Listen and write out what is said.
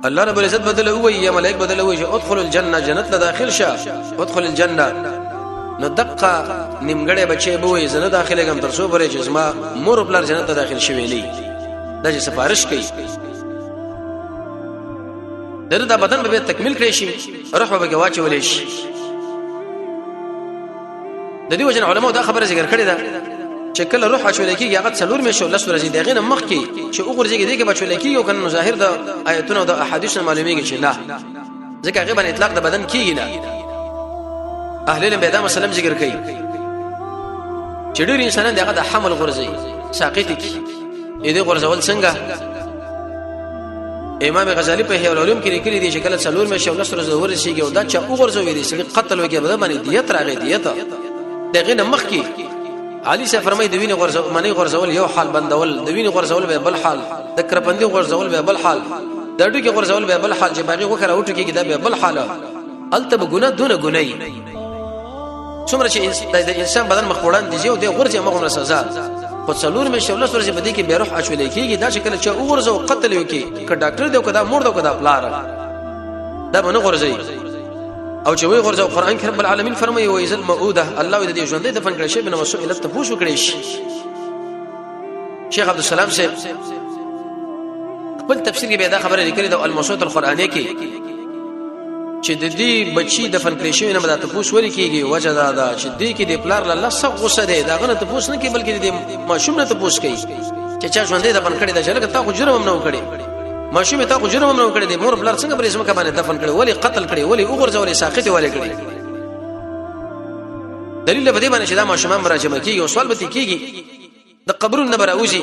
الله رب العزت بدل وی یا ملائک بدل وی چې ادخل الجنه، جنت له داخل شه، ادخل الجنه. نو دقه نیمګړی بچي به وي زنه داخله کوم تر څو پرې چې زما مور خپل جنت ته داخل شوی نه. دا چې سفارش کوي دغه د بدن به تکمیل کړی شي، روح به واچول شي. د دې وجه علماء دا خبره ذکر کړې ده چې کله روح اچول کېږي هغه څلور میاشتې او 10 ورځې دغه نه مخکې چې وګورځيږي دغه بچول کېږي او کنه؟ ظاهر د آیتونو د احادیث معلومیږي چې نه، ځکه هغه باندې اطلاق د بدن کېږي نه. اهل علم به دا مسله ذکر کوي چې ډېر انسانان دغه د حمل غورځي ساقط کی. دې غورځول څنګه؟ امام غزالی په احیاء العلوم کې لیکلي دي چې کله څلور میاشتې او 10 ورځې ورسیږي او دا چې وغورځوي دي سړي قتل وکړي به باندې دیت راغی. دیت دغه نه مخکې علي سه فرمای د وینې غورځول منی غورځول یو حال، بندول د وینې غورځول به بل حال، د کرپندې غورځول به بل حال، د ډوکې غورځول به بل حال، چې باغی وکړه او ټکی دا به بل حال. الته به ګناه دونه ګنای څومره چې د انسان بدن مخ وړاندې ځي او د غورځي مخ سزا. خو څلور میاشتې او 10 ورځې په دې کې بیا روح اچول کېږي. دا چې کله چې وغورځو قتل یو کې که ډاکټر دی او که دا مور دی او که دا پلار، دا به نه غورځي. او چې وی غورځو، قران کې رب العالمین فرمایي و اذا الموءوده، الله دې ژوندې دفن کړي شي بنه مسؤلیت ته پوښ وکړي شي. شیخ عبد السلام صاحب خپل تفسیر کې به دا خبره لیکلې ده الموسوعه القرآنیه کې چې د دې بچی دفن کړی شوی نه به دا تپوس ولې کېږي؟ وجه دا ده چې دې کې د پلار له الله سخت غوسه دی، د هغه نه تپوس نه کوي بلکې د ماشوم نه تپوس کوي چې چا ژوندی دفن کړی دا چې لکه تا خو جرم هم نه وکړي، ماشوم تا خو جرم هم نه وکړي، د مور پلار څنګه پرې ځمکه باندې دفن کړي؟ ولې قتل کړي؟ ولې وغورځولې؟ ساقط ولې کړي؟ دلیل په دې باندې چې دا ماشومان مراجمه کیږي او سوال به کیږي، د قبرونو نه به راوځي.